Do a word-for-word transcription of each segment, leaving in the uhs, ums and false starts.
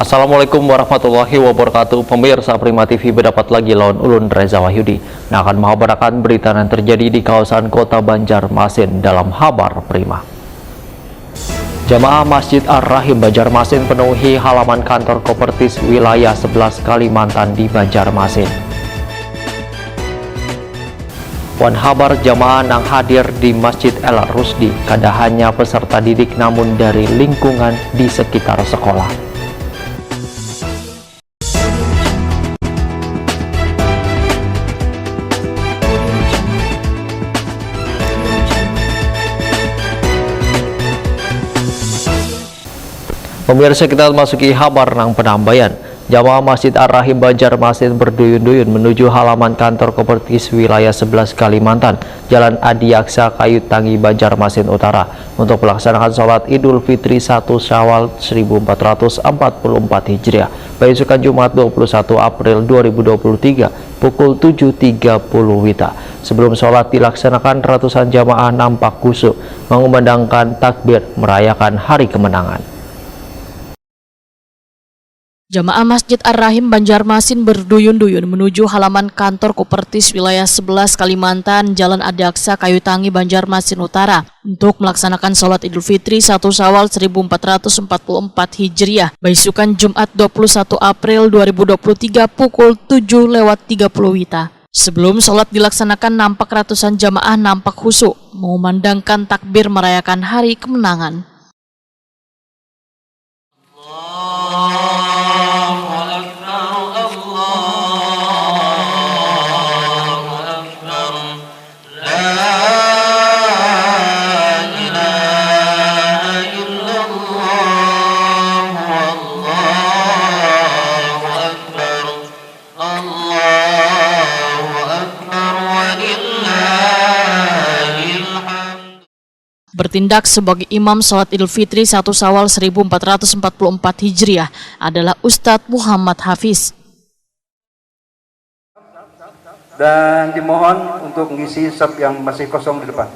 Assalamualaikum warahmatullahi wabarakatuh. Pemirsa Prima T V, berdapat lagi lawan ulun Reza Wahyudi. Nah, akan menghabarakan berita yang terjadi di kawasan Kota Banjarmasin dalam Habar Prima. Jamaah Masjid Ar-Rahim Banjarmasin penuhi halaman kantor Kopertis Wilayah sebelas Kalimantan di Banjarmasin. Wan habar, jamaah nang hadir di Masjid El Rusdi kada hanya peserta didik namun dari lingkungan di sekitar sekolah. Pemirsa, kita masuki habar nang penambayan. Jamaah Masjid Ar-Rahim Banjarmasin berduyun-duyun menuju halaman kantor Kopertis Wilayah sebelas Kalimantan, Jalan Adiaksa, Kayu Tangi, Banjarmasin Utara, untuk melaksanakan sholat Idul Fitri satu Syawal seribu empat ratus empat puluh empat Hijriah, baisukan Jumat dua puluh satu April dua ribu dua puluh tiga, pukul tujuh tiga puluh WITA. Sebelum sholat dilaksanakan, ratusan jamaah nampak khusyuk mengumandangkan takbir merayakan hari kemenangan. Jamaah Masjid Ar-Rahim Banjarmasin berduyun-duyun menuju halaman kantor Kopertis Wilayah sebelas Kalimantan, Jalan Adiaksa, Kayu Tangi, Banjarmasin Utara, untuk melaksanakan sholat Idul Fitri satu Syawal seribu empat ratus empat puluh empat Hijriah, baisukan Jumat dua puluh satu April dua ribu dua puluh tiga, pukul tujuh lewat tiga puluh WITA. Sebelum sholat dilaksanakan, nampak ratusan jamaah nampak khusyuk mengumandangkan takbir merayakan hari kemenangan. Allahu Akbar, Allahu Akbar, la ilaha illallah, Allahu Akbar, Allahu Akbar, walillahil hamd. Bertindak sebagai imam sholat Idul Fitri satu Syawal seribu empat ratus empat puluh empat Hijriah adalah Ustadz Muhammad Hafiz. Dan dimohon untuk mengisi saf yang masih kosong di depan.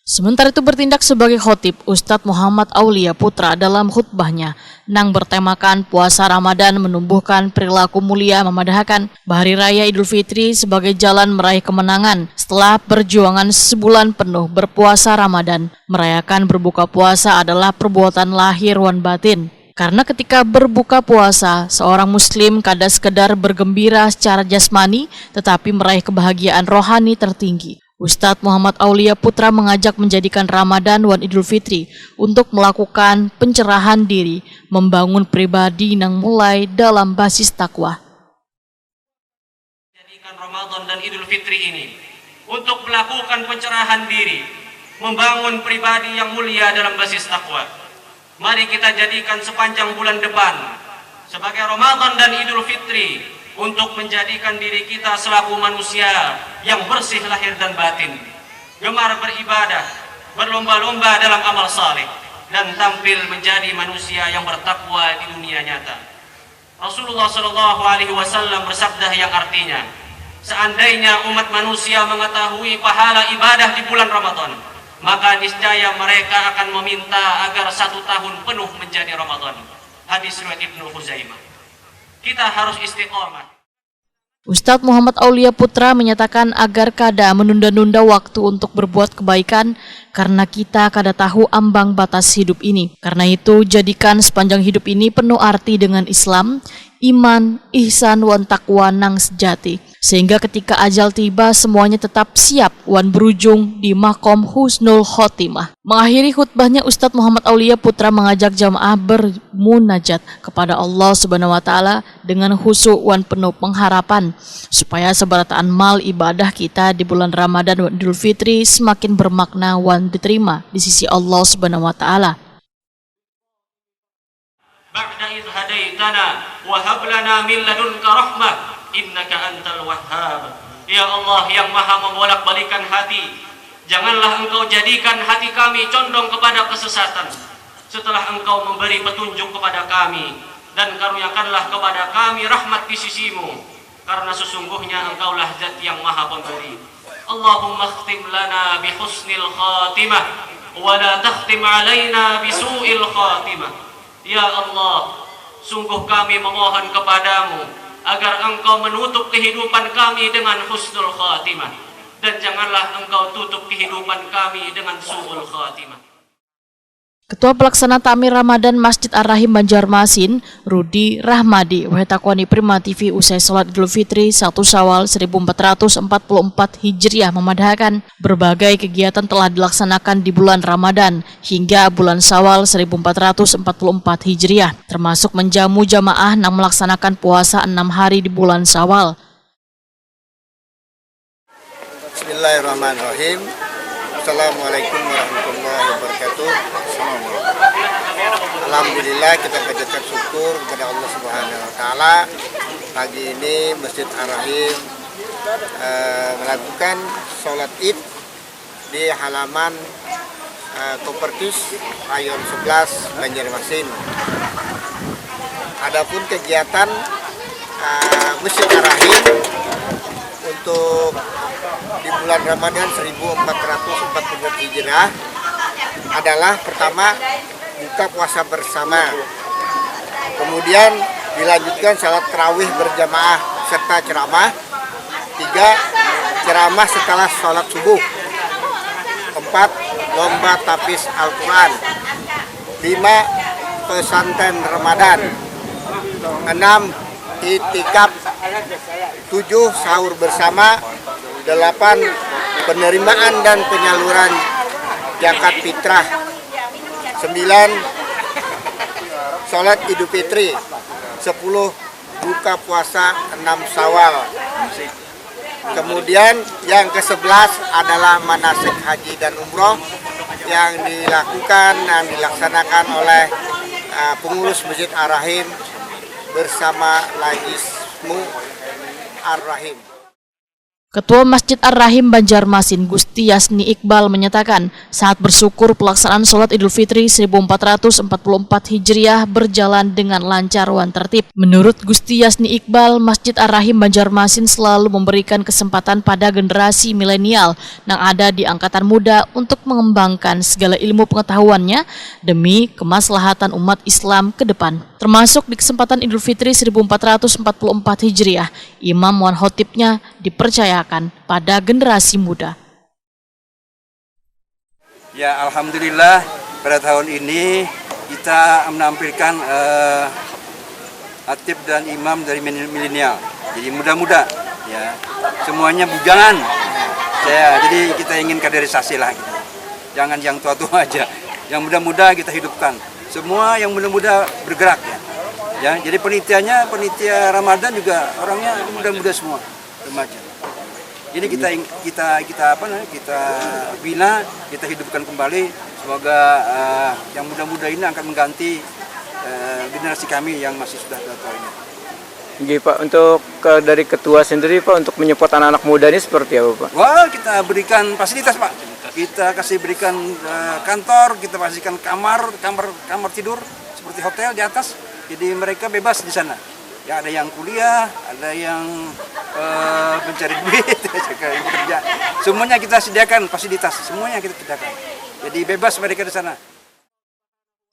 Sementara itu, bertindak sebagai khotib, Ustadz Muhammad Aulia Putra dalam khutbahnya nang bertemakan puasa Ramadan menumbuhkan perilaku mulia memadahakan, bahari raya Idul Fitri sebagai jalan meraih kemenangan setelah perjuangan sebulan penuh berpuasa Ramadan. Merayakan berbuka puasa adalah perbuatan lahir wan batin. Karena ketika berbuka puasa, seorang muslim kada sekedar bergembira secara jasmani, tetapi meraih kebahagiaan rohani tertinggi. Ustadz Muhammad Aulia Putra mengajak menjadikan Ramadan wan Idul Fitri untuk melakukan pencerahan diri, membangun pribadi nang mulai dalam basis takwa. Jadikan Ramadan dan Idul Fitri ini untuk melakukan pencerahan diri, membangun pribadi yang mulia dalam basis takwa. Mari kita jadikan sepanjang bulan depan sebagai Ramadan dan Idul Fitri untuk menjadikan diri kita selaku manusia yang bersih lahir dan batin, gemar beribadah, berlomba-lomba dalam amal saleh, dan tampil menjadi manusia yang bertakwa di dunia nyata. Rasulullah Shallallahu Alaihi Wasallam bersabda yang artinya, seandainya umat manusia mengetahui pahala ibadah di bulan Ramadan, maka niscaya mereka akan meminta agar satu tahun penuh menjadi Ramadan. Hadis riwayat Ibnu Khuzaimah. Kita harus istiqomah. Ustadz Muhammad Aulia Putra menyatakan agar kada menunda-nunda waktu untuk berbuat kebaikan karena kita kada tahu ambang batas hidup ini. Karena itu, jadikan sepanjang hidup ini penuh arti dengan Islam, iman, ihsan, wan takwa nang sejati. Sehingga ketika ajal tiba, semuanya tetap siap wan berujung di makom husnul khotimah. Mengakhiri khutbahnya, Ustadz Muhammad Aulia Putra mengajak jamaah bermunajat kepada Allah Subhanahu wa Ta'ala dengan khusyuk wan penuh pengharapan, supaya seberataan mal ibadah kita di bulan Ramadan wan Idul Fitri semakin bermakna wan diterima di sisi Allah Subhanahu wa Ta'ala. Ba'da idh hadaitana wa hab lana min ladunka rahmah innaka antal wahhab. Ya Allah yang maha membolak-balikan hati, janganlah Engkau jadikan hati kami condong kepada kesesatan setelah Engkau memberi petunjuk kepada kami, dan karuniakanlah kepada kami rahmat di sisimu, karena sesungguhnya Engkaulah Zat yang Maha Pemberi. Allahumma khtim lana bi husnil khatimah. ولا تختم علينا بسوء الخاتمة. Ya Allah, sungguh kami memohon kepada-Mu agar Engkau menutup kehidupan kami dengan husnul khatimah, dan janganlah Engkau tutup kehidupan kami dengan su'ul khatimah. Ketua Pelaksana Takmir Ramadan Masjid Ar-Rahim Banjarmasin, Rudi Rahmadi, wahai takwani Prima T V usai salat Idul Fitri satu Syawal seribu empat ratus empat puluh empat Hijriah memadahakan, berbagai kegiatan telah dilaksanakan di bulan Ramadan hingga bulan Syawal seribu empat ratus empat puluh empat Hijriah, termasuk menjamu jamaah nang melaksanakan puasa enam hari di bulan Syawal. Bismillahirrahmanirrahim. Assalamualaikum warahmatullahi wabarakatuh. Alhamdulillah, kita panjatkan syukur kepada Allah Subhanahu wa taala. Pagi ini Masjid Ar-Rahim eh, melakukan sholat Id di halaman eh, Kopertis Rayon sebelas Banjarmasin. Adapun kegiatan eh, Masjid Ar-Rahim untuk di bulan Ramadan seribu empat ratus empat puluh empat Hijrah adalah pertama buka puasa bersama. Kemudian dilanjutkan salat tarawih berjamaah serta ceramah. Tiga, ceramah setelah sholat subuh. Empat, lomba tapis Al-Quran. Lima, pesantren Ramadan. Enam, itikaf. Tujuh, sahur bersama. Delapan, penerimaan dan penyaluran zakat fitrah. Sembilan, sholat Idul Fitri. Sepuluh, buka puasa enam Syawal. Kemudian yang kesebelas adalah manasik haji dan umroh yang dilakukan dan dilaksanakan oleh uh, pengurus Masjid Ar-Rahim bersama Lajismu Ar-Rahim. Ketua Masjid Ar-Rahim Banjarmasin Gusti Yasni Iqbal menyatakan, sangat bersyukur pelaksanaan sholat Idul Fitri seribu empat ratus empat puluh empat Hijriah berjalan dengan lancar wan tertib. Menurut Gusti Yasni Iqbal, Masjid Ar-Rahim Banjarmasin selalu memberikan kesempatan pada generasi milenial yang ada di angkatan muda untuk mengembangkan segala ilmu pengetahuannya demi kemaslahatan umat Islam ke depan. Termasuk di kesempatan Idul Fitri seribu empat ratus empat puluh empat Hijriah, imam wan khotibnya dipercayakan pada generasi muda. Ya, alhamdulillah pada tahun ini kita menampilkan eh, khatib dan imam dari milenial. Jadi muda-muda ya. Semuanya bujangan. Ya, jadi kita ingin kaderisasi lah gitu. Jangan yang tua-tua aja. Yang muda-muda kita hidupkan. Semua yang muda-muda bergerak ya. Ya, jadi penitianya penitia Ramadan juga orangnya muda-muda semua, remaja. Ini kita kita kita apa namanya? Kita bina, kita hidupkan kembali. Semoga uh, yang muda-muda ini akan mengganti uh, generasi kami yang masih sudah tua-tua ini. Oke Pak, untuk ke, dari ketua sendiri Pak untuk menyupport anak-anak muda ini seperti apa Pak? Wah, kita berikan fasilitas Pak. Kita kasih berikan uh, kantor, kita kasihkan kamar, kamar kamar tidur seperti hotel di atas. Jadi mereka bebas di sana. Ya ada yang kuliah, ada yang uh, mencari duit, ada yang kerja. Semuanya kita sediakan fasilitas, semuanya kita sediakan. Jadi bebas mereka di sana.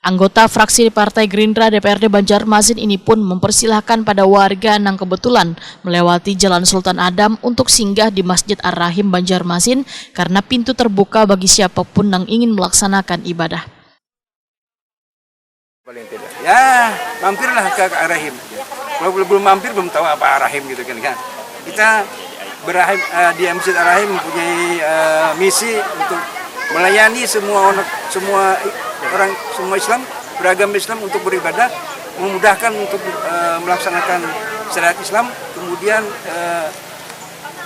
Anggota fraksi Partai Gerindra D P R D Banjarmasin ini pun mempersilahkan pada warga nang kebetulan melewati Jalan Sultan Adam untuk singgah di Masjid Ar-Rahim Banjarmasin karena pintu terbuka bagi siapapun nang ingin melaksanakan ibadah. Ya, mampirlah ke Ar-Rahim. Kalau belum mampir belum tahu apa Ar-Rahim gitu kan. Kita berahim uh, di Masjid Ar-Rahim mempunyai uh, misi untuk melayani semua orang semua orang semua Islam beragama Islam untuk beribadah memudahkan untuk uh, melaksanakan syariat Islam kemudian uh,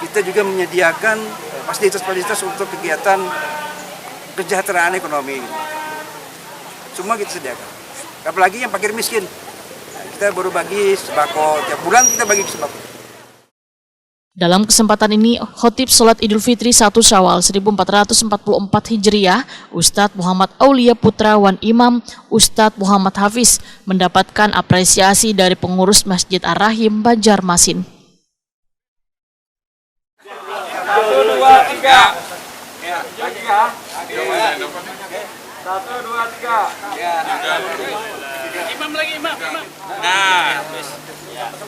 kita juga menyediakan fasilitas-fasilitas untuk kegiatan kesejahteraan ekonomi semua kita sediakan apalagi yang fakir miskin kita baru bagi sembako tiap bulan kita bagi sembako Dalam kesempatan ini, Khotib Salat Idul Fitri satu Syawal seribu empat ratus empat puluh empat Hijriah, Ustadz Muhammad Aulia Putra wan Imam Ustadz Muhammad Hafiz mendapatkan apresiasi dari pengurus Masjid Ar-Rahim Banjarmasin. Lagi ya. Satu, dua, tiga. Imam lagi, imam, imam. Nah,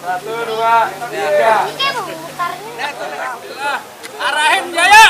Satu, dua, tiga. Ini kayak mau mutarnya. Arahin jaya.